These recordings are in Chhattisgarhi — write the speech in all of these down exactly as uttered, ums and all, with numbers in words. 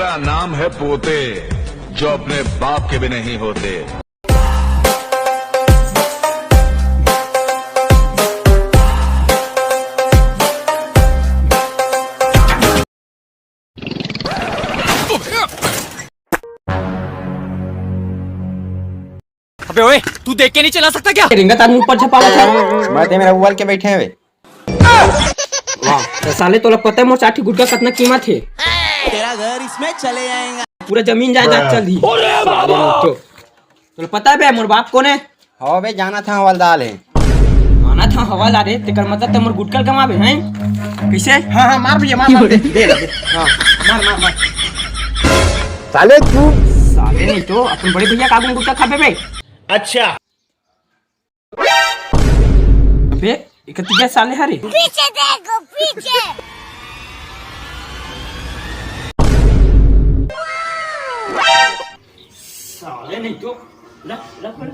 मेरा नाम है पोते, जो अपने बाप के भी नहीं होते। अबे ओए, तू देख के नहीं चला सकता क्या? रेंगत आदमी ऊपर झपावत हे। मैं ते मेरा उबल के बैठे हवे। वाह, तो साले तोला पता है मोर चार ठी गुटखा कितना कीमत है? तेरा घर इसमें चले जाएगा। पूरा जमीन जायदाद चल दी। अरे बाबा। तो तोला पता है बे मोर बाप कौन है? हो बे, जाना था हवलदार है। जाना था हवलदार है, तेकर मतलब ते मोर गुटखा कमाबे हैं? कैसे? हाँ हाँ, मार भैया, मार, मार, दे, दे, दे। हाँ, मार, मार, मार। साले तू। साले नहीं तो अपन बड़े भैया का आगू गुटखा खाबे बे। अच्छा। अबे, इकतीस साले हरे। पीछे देखो, पीछे। साले नहीं तो। ला, ला, ला।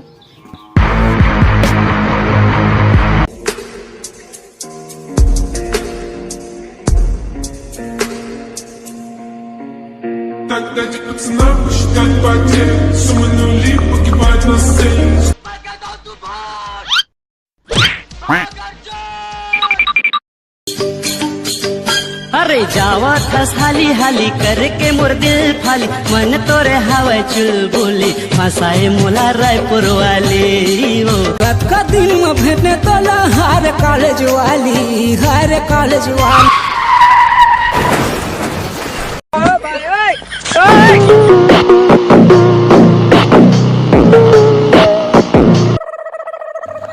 अरे जावत हस हाली हाली करके मोर दिल फाली, मन तोरे हवय चुलबुली, फंसाए मोला रायपुर वाली ओ। कतका दिन म भेटने तोला हर कॉलेज वाली, हर कॉलेज वाली।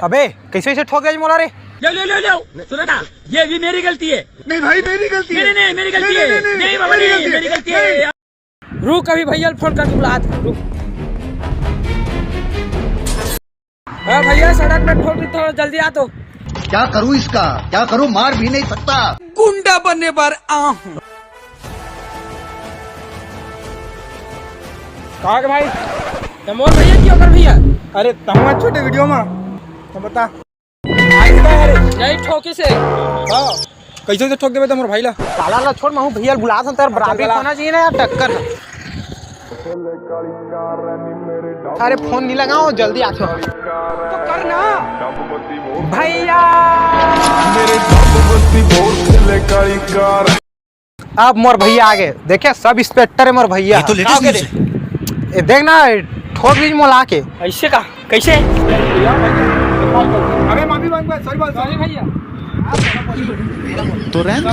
अबे, कैसे कैसे ठोक दिया जी मोला रे? ले, ले, ले, ले। सुनो ना, ये भी मेरी गलती है। नहीं भाई, मेरी गलती नहीं, है। नहीं, नहीं, मेरी गलती नहीं, है। नहीं, नहीं, नहीं, नहीं, बाबा, मेरी नहीं, गलती है। मेरी गलती है। रुक, अभी भैया फोन करके बुलात हूँ, रुक। हाँ भैया, सड़क में ठोक दी, थोड़ा जल्दी आ तो। क्या करूँ इसका, क्या करूँ, मार भी नहीं सकता। गुंडा बनने पर आ हूँ। कहाँ के भाई? तो मोर भैया की ओकर भैया? अरे तहवा छोटे वीडियो में तो बता। भाई का है रे? नहीं ठोकी से। हाँ। कैसे से ठोक देबे त मोर भाई ला? साला ला छोड़, महू भैया बुला सन, तेर बराबरी चला। होना चाहिए ना यार, टक्कर। अरे फोन नहीं लगाओ, जल्दी आ तो। तो कर ना। भैया। मेरे डब्बती बोर खेले काली कार। अब मोर भैया आ गए, देखे सब इंस्पेक्टर है मोर भैया। ये तो लेटेस्ट न्यूज़ है। ए, देख ना, ठोक लीज मोला के। ऐसे का? कैसे? अबे माफी मांग बे, सॉरी बोल, सॉरी भैया। तो रहन दो।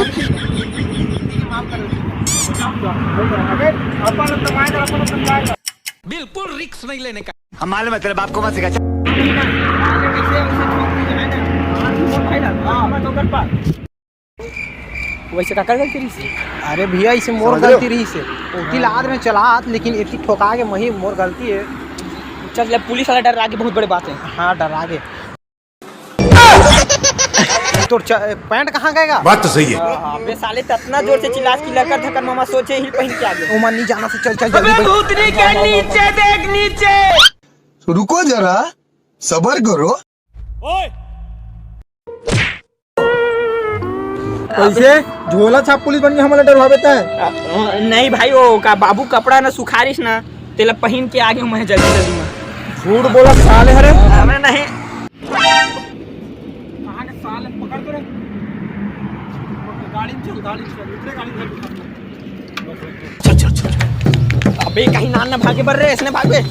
अबे अपन तो मार, अपन तो मार। बिल्कुल रिस्क नहीं लेने का। हम मालूम है तेरे बाप को मत सिखा। वैसे काकर गलती रहिस? अरे भैया, इसे मोर समझ रहे हो? गलती रहिस हे। ओती लाद में चलात, लेकिन एती ठोका के मही मोर गलती है। चल, ले पुलिस वाला डर आगे बहुत बड़े बात है। हाँ, डर आगे। तोर च-, पैंट कहाँ गएगा? बात तो सही है। हाँ, हाँ, बे साले, तो इतना जोर से चिल्लास कि लकर धकर मामा सोचे हिल पहन के आ गए। ओमा नहीं जाना से चल, चल, जल्दी अबे बैठ। भूतनी के नीचे देख, नीचे। रुको जरा, सबर करो। ओए! कैसे? झोला छाप पुलिस बन के हमला डरवावे तै? अ, अ, नहीं भाई, वो का बाबू कपड़ा ना सुखारिस ना, तेला पहिन के आ गेंव मैं जल्दी जल्दी में। झूठ बोला साले हरे। अरे नहीं। कहाँ के साले, पकड़ तो रे। गाड़ी में चल, गाड़ी में चल, उतरे गाड़ी में चल। चल, चल, चल, चल। अबे कहीं नान ना भागे बर रे, इसने भाग बे।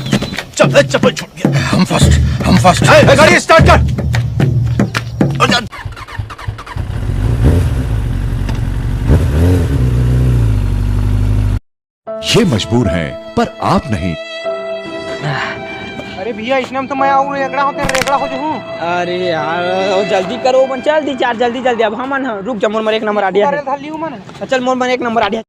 चल, ए, चप्पल छूट गया। हम फर्स्ट, हम फर्स्ट। ए, ए, गाड़ी स्टार्ट कर। और जा। ये मजबूर हैं, पर आप नहीं। अरे भैया, इसने में तो मैं आऊँ रेगड़ा होते, रेगड़ा हो जाऊँ। अरे यार, जल्दी करो मन, जल्दी यार, जल्दी जल्दी। अब हमन ह, रुक जा, मोर मन एक नंबर आइडिया है। अरे धर लियो मन। चल, मोर मन एक नंबर आइडिया।